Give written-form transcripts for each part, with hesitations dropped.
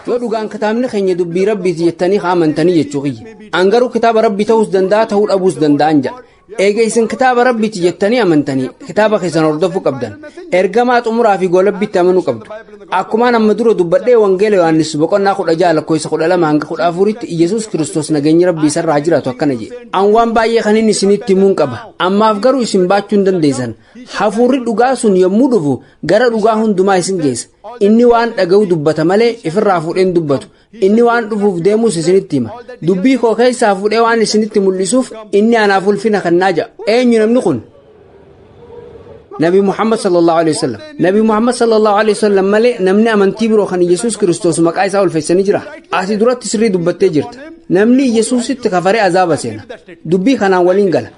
Yoo dhugaan kitaabni keenya dubbii Rabbiiti jettanii amantanii jechuu kiyya. An garuu kitaaba Rabbii ta'uus danda'a, ta'uu dhabuus danda'an jedha. Eega isin kitaaba Rabbiiti jettanii amantanii kitaaba keessan hordofuu qabdan. Ergamaa xumuraa fi goolabbiitti amanuu qabdu. Akkumaan amma dura dubbadhee Wangeela Yohaannis boqonnaa 16 lakkoofsa 12 hanga 14tti Iyyasuus Kiristoos nageenyi Rabbii isarraa jiraatu akkana jedhe. An waan baay'ee kan inni isinitti himuun qaba. Ammaaf garuu isin baachuu hin dandeessan. Hafuurri dhugaa sun yommuu dhufu gara dhugaa hundumaa isin geessa. Inni waan dhaga'u dubbata malee ifirraa fuudheen dubbatu. Inni waan dhufuuf deemus isinitti hima. Dubbii koo keessaa fuudhee waan isinitti mul'isuuf inni anaaf ulfina kennaa jedha. Eenyu namni kun? Nabi Muhammad sallallahu alaihi wasallam. Nabi Muhammad sallallahu alaihi wasallam malee namni amantii biroo kan Yesuus Kiristoos maqaa isaa ulfeessanii jira. Ati duratti sirrii dubbattee jirta. Namni Yesuusitti kafaree azaaba seena. Dubbii kanaan waliin gala.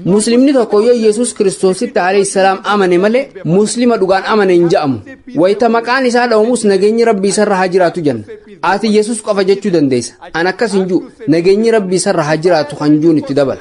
Muslimni tokko yoo Yesuus Kiristoositti alayhi salaam amane malee muslima dhugaan amane hin jedhamu. Wayita maqaan isaa dha'amus nageenyi Rabbii isarra haa jiraatu jenna. Ati Yesuus qofa jechuu dandeessa. An akkas hin jiru, nageenyi Rabbii isarra haa jiraatu kan jiruun itti dabala.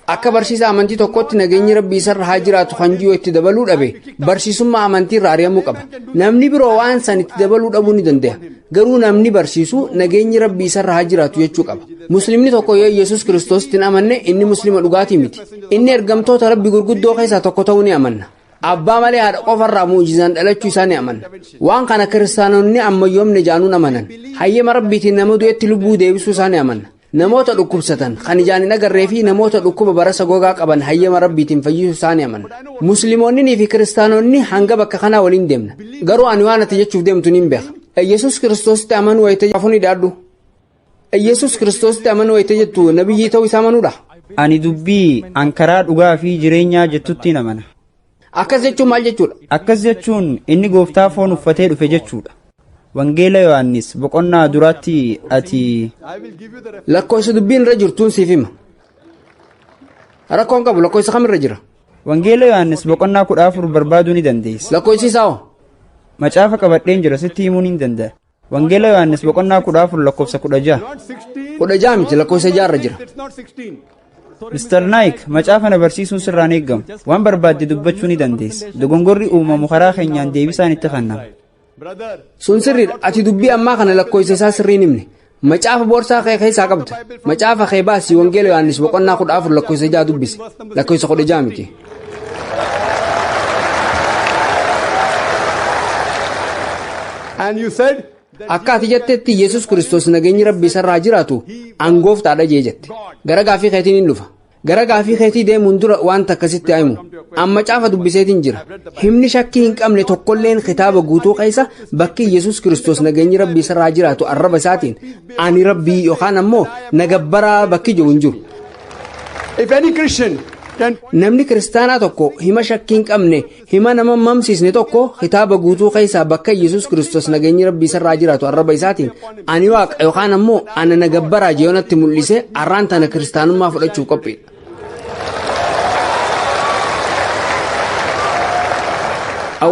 Akka barsiisa amantii tokkotti nageenyi Rabbii isarra haa jiraatu kan jiru itti dabaluu dhabe barsiisummaa amantii irraa ari'amuu qaba. Namni biroo waan san itti dabaluu dhabuu ni danda'a. Garuu namni barsiisu nageenyi Rabbii isarra haa jiraatu jechuu qaba. Muslimni tokko yoo Yesuus Kiristoositti hin amanne inni muslima dhugaatii miti. Inni ergamtoota Rabbii gurguddoo keessaa tokko ta'uu ni amanna. Abbaa malee haadha qofarraa muujizaan dhalachuu isaa ni amanna. Waan kana kiristaanonni ammayyoomne jaanuun amanan. Hayyama Rabbiitiin nama du'etti lubbuu deebisuu isaa ni amanna. Namoota dhukkubsatan kan ijaan hin agarree fi namoota dhukkuba barasa gogaa qaban hayyama Rabbiitiin fayyisuu isaa ni amanna. Musliimoonni fi kiristaanonni hanga bakka kanaa waliin deemna. Garuu ani waan ati jechuuf deemtu niin beeka. Yesuus Kiristoositti amanuu wayita afuun hidhaadhu. Yesuus Kiristoositti amanuu wayita jettu nabiyyii ta'uu isaa amanuudha. Ani dubbii an karaa dhugaa fi jireenyaa jettutti amana. Akkas jechuun maal jechuudha? Akkas jechuun inni gooftaa foon uffatee dhufe jechuudha. Wangeela Yohaannis boqonnaa duraatti ati Lakkoofsa dubbiin irra jirtuun siif hima. Rakkoon qabu lakkoofsa kamirra jira? Wangeela Yohaannis boqonnaa 14 barbaaduu ni dandeessa. Lakkoofsi isaa hoo? Macaafa qabadheen jira, sitti himuu ni danda'a. Wangeela Yohaannis boqonnaa 14 lakkoofsa 16. 16 miti, lakkoofsa 6 irra jira. Mr. Naik, macaafa na barsiisuun sirraan eeggamu. Waan barbaadde dubbachuu ni dandeessa. Dogongorri uumamu karaa keenyaan deebisaan itti kennama. Sun sirriidha. Ati dubbii ammaa kana lakkoofsa isaa sirriin himne. Macaafa boorsaa kee keessaa qabda. Macaafa kee baasii Wangeela Yohaannis boqonnaa 14 lakkoofsa 6 dubbisi. Lakkoofsa 16 miti. And you said Akka ati jettetti Yesuus Kiristoos nageenyi Rabbii isarraa jiraatu an gooftaadha jee jette. Gara gaafii keetiin hin dhufa. Gara gaafii keetii deemuun dura wanta akkasitti himu. Amma macaafa dubbiseetiin jira. Himni shakkii hin qabne tokkolleen kitaaba guutuu keessa bakki Yesuus Kiristoos nageenyi Rabbii isarraa jiraatu arraba isaatiin ani Rabbii yookaan ammoo nagabbaraa bakki jiru hin jiru. If any Christian can Namni kiristaanaa tokko hima shakkii hin qabne, hima nama mamsiisne tokko kitaaba guutuu keessaa bakka Yesuus Kiristoos nageenyi Rabbii isarraa jiraatu arraba isaatiin ani waaqa yookaan ammoo ana nagabbaraa jeeyoonatti mul'ise arraan tana kiristaanummaa fudhachuuf qophiidha.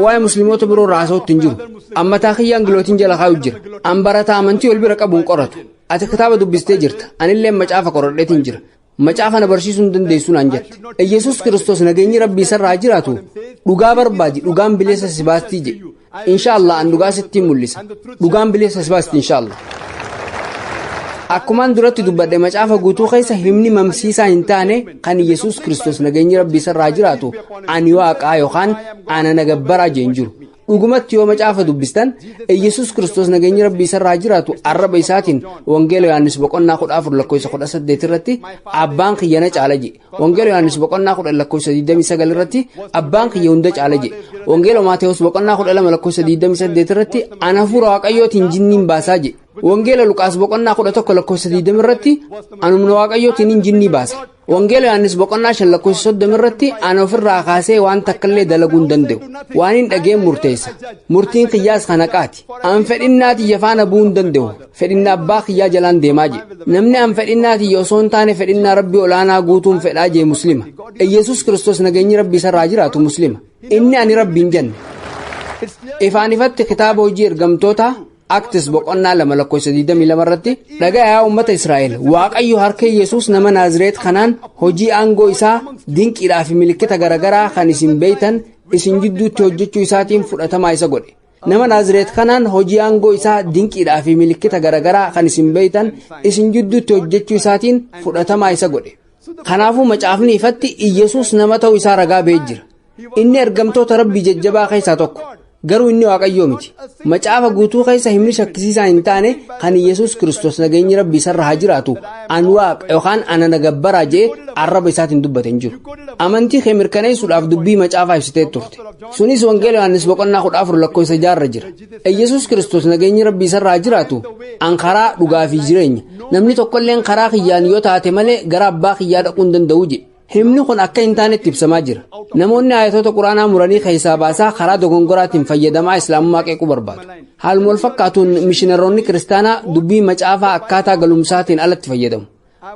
Waa'ee musliimoota biroo irraa haasa'utti hin jiru. Amma taakiyyaan gilootiin jala kaa'u jira. An barataa amantii wal bira qabuun qoratu. Ati kitaaba dubbistee jirta. Anillee macaafa qoradheetiin jira. Macaafa na barsiisuu hin dandeessu naan jette. Yesuus Kiristoos nageenyi Rabbii isarraa jiraatu dhugaa barbaadi, dhugaan bilisa si baastii jedhe. Inshaallah an dhugaa sitti mul'isa. Dhugaan bilisa si baasti inshaallah. Akkumaan duratti dubbadhe macaafa guutuu keessa himni mamsiisaa hin taane kan Yesuus Kiristoos nageenyi Rabbii isarraa jiraatu ani waaqaa yookaan ana nagabbaraa jeen jiru. Dhugumatti yoo macaafa dubbistan Yesuus Kiristoos nageenyi Rabbii isarraa jiraatu arraba isaatiin Wangeela Yohaannis boqonnaa 14 lakkoofsa 18 irratti abbaan kiyya na caala jedhe. Wangeela Yohaannis boqonnaa 10 lakkoofsa 29 irratti abbaan kiyya hunda caala jedhe. Wangeela Maatewos boqonnaa 12 lakkoofsa 28 irratti ana hafuura Waaqayyootiin jinniin baasaa jedhe. Wangeela Luqaas boqonnaa 11 lakkoofsa 20 irratti anumna Waaqayyootiin jinnii baasa. Wangeela Yohaannis boqonnaa 5 lakkoofsa 30 irratti ana ofirraa kaasee waan takkallee dalaguu hin danda'u. Waan hin dhageen murteessa. Murtiin kiyyaas kan haqaati. An fedhinnaa tiyya faana bu'uu hin danda'u. Fedhinna abbaa kiyyaa jalaan deemaa jedhe. Namni an fedhinnaa tiyya osoo hin taane fedhinnaa Rabbii olaanaa guutuun fedhaa jee muslima. Yesuus Kiristoos nageenyi Rabbii isarraa jiraatu muslima. Inni ani Rabbiin jenne. Ifaan ifatti kitaaba hojii ergamtoota Aktis boqonnaa 2 lakkoofsa 22 irratti dhagayaa uummata Israa'el, Waaqayyo harka Yesuus nama Naazreet kanaan hojii aangoo isaa dinqiidhaa fi milikkita garaagaraa kan isin beektan isin jidduutti hojjechuu isaatiin fudhatamaa isa godhe. Nama Naazireet kanaan hojii aangoo isaa dinqiidhaa fi milikkita garaagaraa kan isin beeytan isin jidduutti hojjechuu isaatiin fudhatamaa isa godhe. Kanaafuu macaafni ifatti Iyyasuus nama ta'uu isaa ragaa ba'ee jira. Inni ergamtoota Rabbii jajjabaa keessaa tokko. Garuu inni Waaqayyoo miti. Macaafa guutuu keessa himni shakkisiisaa hin taane kan Iyyasuus Kiristoos, nageenyi Rabbii isarra haa jiraatu, "An Waaqa" yookaan "Ana na gabbaraa" jee arraba isaatiin dubbate hin jiru. Amantii kee mirkaneessuudhaaf dubbii macaafaa ibsitee turte. Sunis Wangeela Yohaannis boqonnaa 14 lakkoofsa 6rra jira. Iyyasuus Kiristoos, nageenyi Rabbii isarra haa jiraatu, "An karaa, dhugaa fi jireenya. Namni tokkolleen karaa kiyyaan yoo taate malee gara abbaa kiyyaa dhaquu hin danda'u" jedhe. Himni kun akka hin taanetti ibsamaa jira. Namoonni ayatoota Quraanaa muranii keessaa baasaa karaa dogongoraatiin fayyadamaa Islaamummaa qeequu barbaadu. Haaluma wal fakkaatuun mishinaroonni kiristaanaa dubbii macaafaa akkaataa galumsaatiin alatti fayyadamu.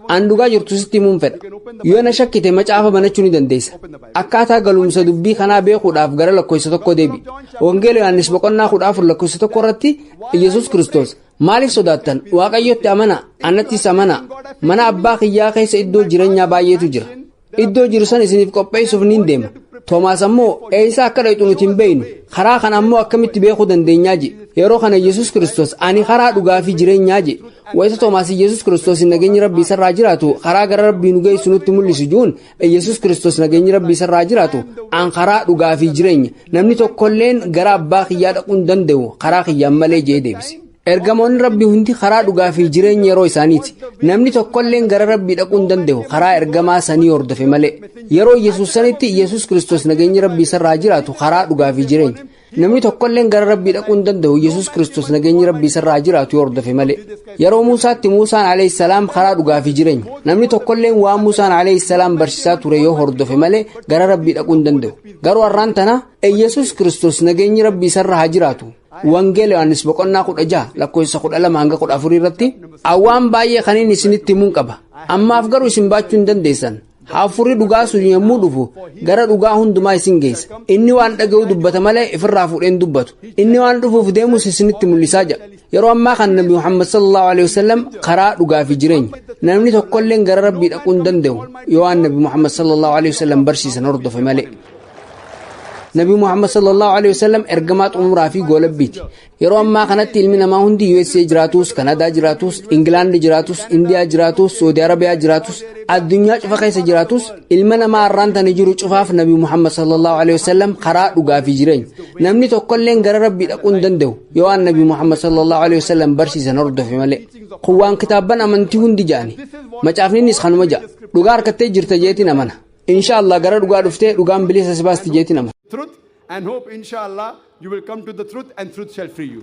An dhugaa jirtu sitti himuun fedha. Yoo na shakkite macaafa banachuu ni dandeessa. Akkaataa galumsa dubbii kanaa beekuudhaaf gara lakkoofsa 1 deebi. Wangeela Yohaannis boqonnaa 14 lakkoofsa 1 irratti Yesuus Kiristoos, "Maaliif sodaattan? Waaqayyotti amana, anattis amana. Mana abbaa kiyyaa keessa iddoo jireenyaa baay'eetu jira. Iddoo jiru san isiniif qopheessuuf nin deema." Toomaas ammoo, "Eessa akka dhaqxu nuti hin beeknu, karaa kana ammoo akkamitti beekuu dandeenyaa?" jedhe. Yeroo kana Yesuus Kiristoos, "Ani karaa, dhugaa fi jireenyaa" jedhe. Wayita Toomaas Yesuus Kiristoos, nageenyi Rabbii isarraa jiraatu, karaa gara Rabbii nu geessu nutti mul'isu juun, Yesuus Kiristoos, nageenyi Rabbii isarraa jiraatu, "An karaa, dhugaa fi jireenya. Namni tokkolleen gara abbaa kiyyaa dhaquu hin danda'u karaa kiyyaan malee" jee deebise. Ergamoonni Rabbii hundi karaa, dhugaa fi jireenya yeroo isaaniiti. Namni tokkolleen gara Rabbii dhaquu hin danda'u karaa ergamaa sanii hordofe malee. Yeroo Yesuus sanitti Yesuus Kiristoos, nageenyi Rabbii isarraa jiraatu, karaa, dhugaa fi jireenya. Namni tokkolleen gara Rabbii dhaquu hin danda'u Yesuus Kiristoos, nageenyi Rabbii isarraa jiraatu, yoo hordofe malee. Yeroo Muusaatti Muusaan alayhi salaam karaa, dhugaa fi jireenya. Namni tokkolleen waan Muusaan alayhi salaam barsiisaa ture yoo hordofe malee gara Rabbii dhaquu hin danda'u. Garuu har'aan tana Yesuus Kiristoos, nageenyi Rabbii isarraa haa jiraatu, Wangeela Yohaannis boqonnaa 16 lakkoofsa 12 hanga 14 irratti, "Awwaan baay'ee kan inni isinitti himuun qaba. Ammaaf garuu isin baachuu hin dandeessan. Hafuurri dhugaa sun yommuu dhufu gara dhugaa hundumaa isin geessa. Inni waan dhaga'u dubbata malee ifirraa fuudheen dubbatu. Inni waan dhufuuf deemus isinitti mul'isaa" jedha. Yeroo ammaa kan Nabi Muhammad sallallahu alaihi wasallam karaa, dhugaa fi jireenya. Namni tokkolleen gara Rabbii dhaquu hin danda'u yoo waan Nabi Muhammad sallallahu alaihi wasallam barsiisan hordofe malee. Nabi Muhammad sallallahu alaihi wasallam ergamaa xumuraa fi goolabbiiti. Yeroo ammaa kanatti ilmi namaa hundi USA jiraatus, Kanadaa jiraatus, Ingilaandi jiraatus, Indiyaa jiraatus, Saudi Arabiyaa jiraatus, addunyaa cufa keessa jiraatus, ilma namaa har'aan tana jiru cufaaf Nabi Muhammad sallallahu alaihi wasallam karaa, dhugaa fi jireenya. Namni tokkolleen gara Rabbii dhaquu hin danda'u yoo waan Nabi Muhammad sallallahu alaihi wasallam barsiisan hordofe malee. Kun waan kitaabban amantii hundi ja'ani. Macaafninis kanuma ja'a. Dhugaa harkattee jirta jeetiin amana. Insha Allah gara dhugaa dhuftee dhugaan bilisa si baasti jeetiin amana. Truth and hope, inshallah, you will come to the truth and truth shall free you.